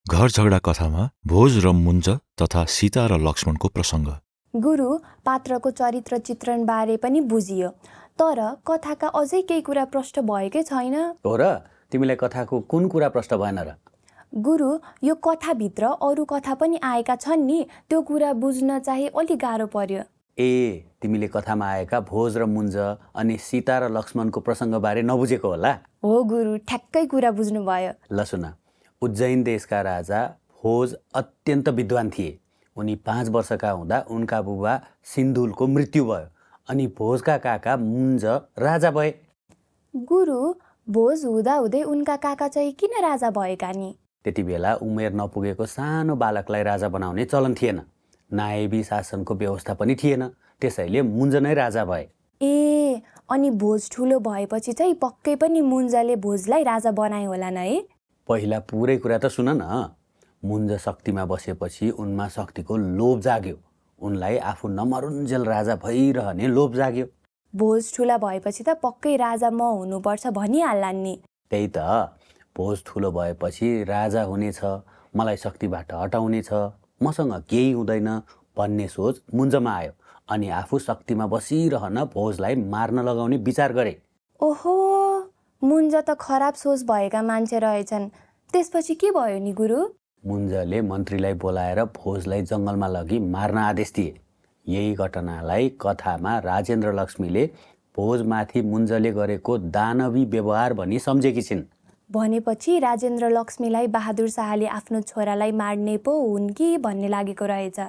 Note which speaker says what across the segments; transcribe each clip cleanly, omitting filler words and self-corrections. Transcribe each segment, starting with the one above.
Speaker 1: घर झगडा कथामा भोज र मुञ्ज तथा सीता र लक्ष्मणको प्रसङ्ग।
Speaker 2: गुरु पात्रको चरित्र चित्रण बारे पनि बुझियो, तर कथाका अझै केही कुरा प्रष्ट भएकै छैन।
Speaker 3: हो र, तिमीलाई कथाको कुन कुरा प्रष्ट भएन र?
Speaker 2: गुरु, यो कथाभित्र अरू कथा पनि आएका छन् नि, त्यो कुरा बुझ्न चाहिँ अलि गाह्रो पर्यो।
Speaker 3: तिमीले कथामा आएका भोज र मुञ्ज अनि सीता र लक्ष्मणको प्रसङ्ग बारे नबुझेको होला।
Speaker 2: हो गुरु, ठ्याक्कै कुरा बुझ्नुभयो।
Speaker 3: ल सुन, उज्जैन देशका राजा भोज अत्यन्त विद्वान थिए। उनी 5 वर्षका हुँदा उनका बुबा सिन्धुलको मृत्यु भयो अनि भोजका काका मुञ्ज राजा भए।
Speaker 2: गुरु, भोज हुँदाहुँदै उनका काका चाहिँ किन राजा भएका नि?
Speaker 3: त्यति बेला उमेर नपुगेको सानो बालकलाई राजा बनाउने चलन थिएन। नायबी शासनको व्यवस्था पनि थिएन, त्यसैले मुञ्ज नै राजा भए।
Speaker 2: अनि भोज ठुलो भएपछि चाहिँ पक्कै पनि मुञ्जले भोजलाई राजा बनाए होला न है?
Speaker 3: पहिला पुरै कुरा त सुन न। मुञ्ज शक्तिमा बसेपछि उनमा शक्तिको लोभ जाग्यो। उनलाई आफू नमरुन्जेल राजा भइरहने लोभ जाग्यो।
Speaker 2: भोज ठुला भएपछि त पक्कै राजा म हुनुपर्छ भनिहाल्लान् नि।
Speaker 3: त्यही त, भोज ठुलो भएपछि राजा हुनेछ, मलाई शक्तिबाट हटाउनेछ, मसँग केही हुँदैन भन्ने सोच मुञ्जमा आयो अनि आफू शक्तिमा बसिरहन भोजलाई मार्न लगाउने विचार गरे।
Speaker 2: ओहो, मुञ्ज त खराब सोच भएका मान्छे रहेछन्। त्यसपछि के भयो नि गुरु?
Speaker 3: मुञ्जले मन्त्रीलाई बोलाएर भोजलाई जङ्गलमा लगी मार्न आदेश दिए। यही घटनालाई कथामा राजेन्द्र लक्ष्मीले भोजमाथि मुञ्जले गरेको दानवी व्यवहार भनी सम्झेकी छिन्।
Speaker 2: भनेपछि राजेन्द्र लक्ष्मीलाई बहादुर शाहले आफ्नो छोरालाई मार्ने पो हुन् कि भन्ने लागेको रहेछ।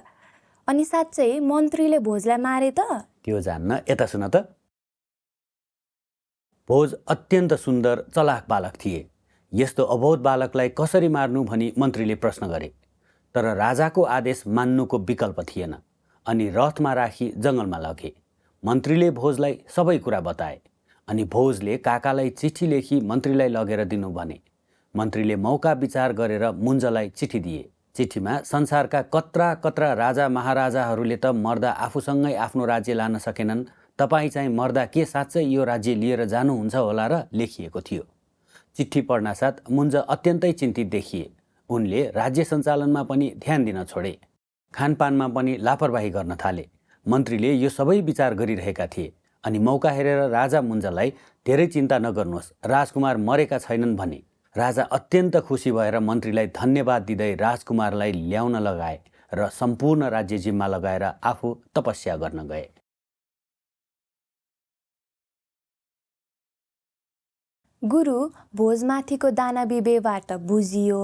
Speaker 2: अनि साँच्चै मन्त्रीले भोजलाई मारे त?
Speaker 3: त्यो जान्न यता सुन त। भोज अत्यन्त सुन्दर चलाख बालक थिए। यस्तो अबोध बालकलाई कसरी मार्नु भनी मन्त्रीले प्रश्न गरे। तर राजाको आदेश मान्नुको विकल्प थिएन अनि रथमा राखी जङ्गलमा लगे। मन्त्रीले भोजलाई सबै कुरा बताए अनि भोजले काकालाई चिठी लेखी मन्त्रीलाई लगेर दिनु भने। मन्त्रीले मौका विचार गरेर मुञ्जलाई चिठी दिए। चिठीमा संसारका कत्रा कत्रा राजा महाराजाहरूले त मर्दा आफूसँगै आफ्नो राज्य लान सकेनन्, तपाईँ चाहिँ मर्दा के साँच्चै यो राज्य लिएर जानुहुन्छ होला र लेखिएको थियो। चिठी पढ्नासाथ मुञ्ज अत्यन्तै चिन्तित देखिए। उनले राज्य सञ्चालनमा पनि ध्यान दिन छोडे, खानपानमा पनि लापरवाही गर्न थाले। मन्त्रीले यो सबै विचार गरिरहेका थिए अनि मौका हेरेर राजा मुञ्जलाई धेरै चिन्ता नगर्नुहोस्, राजकुमार मरेका छैनन् भने। राजा अत्यन्त खुसी भएर मन्त्रीलाई धन्यवाद दिँदै राजकुमारलाई ल्याउन लगाए र सम्पूर्ण राज्य जिम्मा लगाएर आफू तपस्या गर्न गए।
Speaker 2: गुरु, भोजमाथिको दानवी व्यवहार त बुझियो।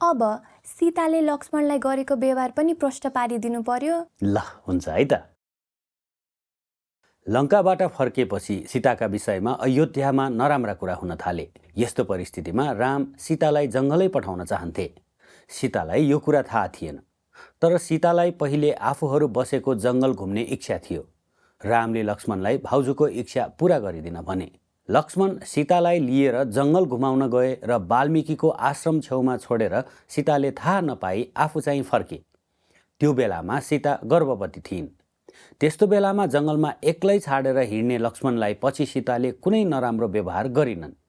Speaker 2: अब सीताले लक्ष्मणलाई गरेको व्यवहार पनि प्रष्ट पारिदिनु पर्यो।
Speaker 3: ल हुन्छ है त। लङ्काबाट फर्केपछि सीताका विषयमा अयोध्यामा नराम्रा कुरा हुन थाले। यस्तो परिस्थितिमा राम सीतालाई जङ्गलै पठाउन चाहन्थे। सीतालाई यो कुरा थाहा थिएन, तर सीतालाई पहिले आफूहरू बसेको जङ्गल घुम्ने इच्छा थियो। रामले लक्ष्मणलाई भाउजूको इच्छा पूरा गरिदिन भने। लक्ष्मण सीतालाई लिएर जङ्गल घुमाउन गए र वाल्मिकीको आश्रम छेउमा छोडेर सीताले थाहा नपाई आफू चाहिँ फर्के। त्यो बेलामा सीता गर्भवती थिइन्। त्यस्तो बेलामा जङ्गलमा एक्लै छाडेर हिँड्ने लक्ष्मणलाई पछि सीताले कुनै नराम्रो व्यवहार गरिनन्।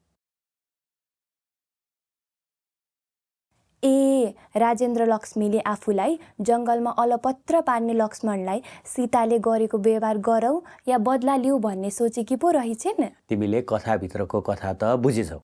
Speaker 2: राजेन्द्र लक्ष्मीले आफूलाई जङ्गलमा अलपत्र पार्ने लक्ष्मणलाई सीताले गरेको व्यवहार गरौँ या बदला लिऊ भन्ने सोचेकी पो रहेछन्।
Speaker 3: तिमीले कथाभित्रको कथा त बुझिछौ,